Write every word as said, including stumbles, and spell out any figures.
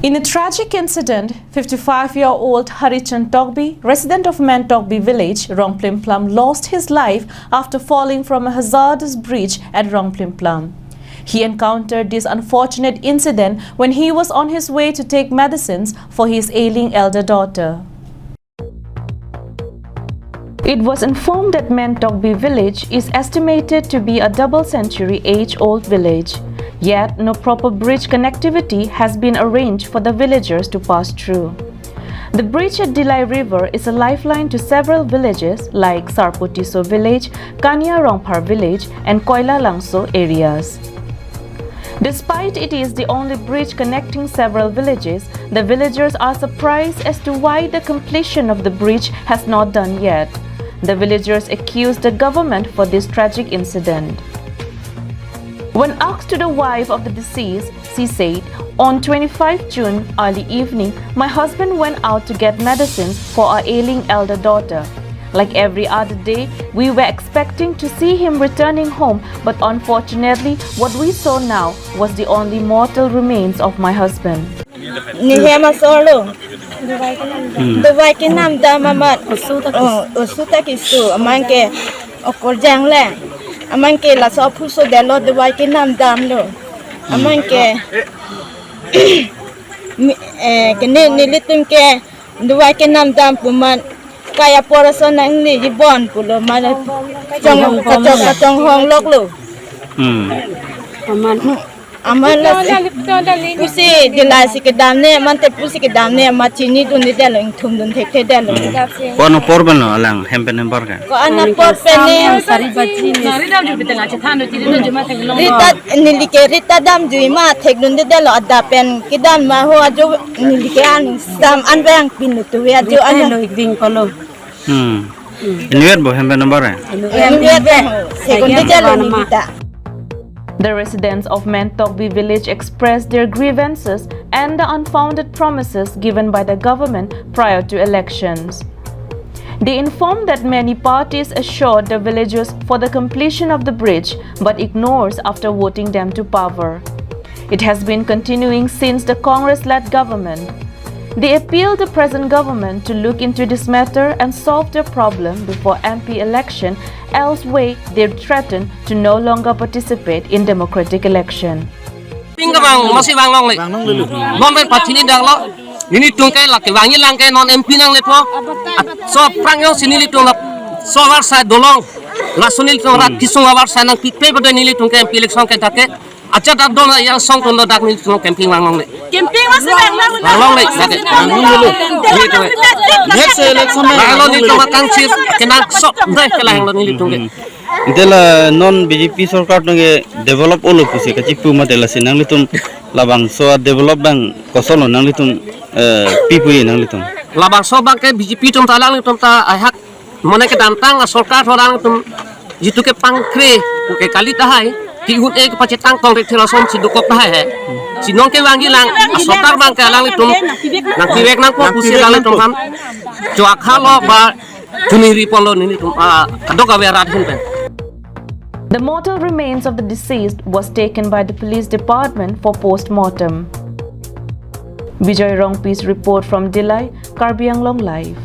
In a tragic incident, fifty-five-year-old Harichand Tokbi, resident of Mentokbi village, Rongplimplam, lost his life after falling from a hazardous bridge at Rongplimplam. He encountered this unfortunate incident when he was on his way to take medicines for his ailing elder daughter. It was informed that Mentokbi village is estimated to be a double century age-old village. Yet, no proper bridge connectivity has been arranged for the villagers to pass through. The bridge at Dillai River is a lifeline to several villages like Sarpotiso village, Kania Rongphar village, and Koila Langso areas. Despite it is the only bridge connecting several villages, the villagers are surprised as to why the completion of the bridge has not done yet. The villagers accuse the government for this tragic incident. When asked to the wife of the deceased, she said, "On twenty-five June, early evening, my husband went out to get medicines for our ailing elder daughter. Like every other day, we were expecting to see him returning home, but unfortunately, what we saw now was the only mortal remains of my husband." Ni hem asor lo. Dawai kenam dam amat. Oh, osu ta kisu. Aman ke okorjang le. Aman ke laso aphu so delo dawai kenam dam lo. Aman ke ni, eh, kene nelitum ke dawai kenam dam pu amat kaya pora so nangli jibon pulo amat chong kachong kachonghong lok lo. Hmm. Aman. Aman la si pusi Dillai si kedam ne, aman te pusi kedam ne, amat chinidun delo, ingthumdun thekthe delo. Hmm. Kono apor pen lo alang hem pen hem apor ke? Ko-an apor pen ne. Sari baji ne. Rita, neli ke rita damjui ma thekdun delo, adap pen kedam ma ho ajo neli ke an sam an bang pin tu ya jo an. Lo ik ding kolo. Hmm. Inutvet bo hem pen apor ke? Inutvet. Sekunde jalo ni kita. The residents of Mentokbi village expressed their grievances and the unfounded promises given by the government prior to elections. They informed that many parties assured the villagers for the completion of the bridge but ignores after voting them to power. It has been continuing since the Congress-led government. They appeal the present government to look into this matter and solve their problem before M P election, else way they threaten to no longer participate in democratic election. Ping kevang, masi vanglongle. Vanglongle. Non pen pathi ni dang lo. Nelitum ke lake vangji lang ke non M P nangle po. At so aphrang yo si nelitum la so avarsai dolong. Laso nelitum rat kesung avarsai nangpipe pada nelitum ke M P election ke dak ke. Acha dak don yang song ton dak nelitum campaign vanglongle. Campaign masih vanglongle. Vanglongle, dak ke. Vanglongle. Next election ma. Lalu nelitum akan sir kenang sok deh ke lahenlo nelitum ke. Ante la non B J P sorkar atum ke develop olo pusi kachipu mate lasi nanglitum labangso develop abang koson lo nanglitum, eh, pipu ye nanglitum. Labangso abang ke B J P atum ta alanglitum ta ahak mane kedamtang asorkar alanglitum jitu ke pangkre ke kali tahai ke-un-e kepachetang tong rek thela som si dokok tahai he. Si non kevangji lang asorkar abang ke alanglitum nangpivek nangpo pusi alanglitum han. Chua khalo ba Tuni ri ponlo nelitum, ah, kadokave arat ahin pen. The mortal remains of the deceased was taken by the police department for post-mortem. Bijoy Rongpi's report from Dillai, Karbi Anglong Live.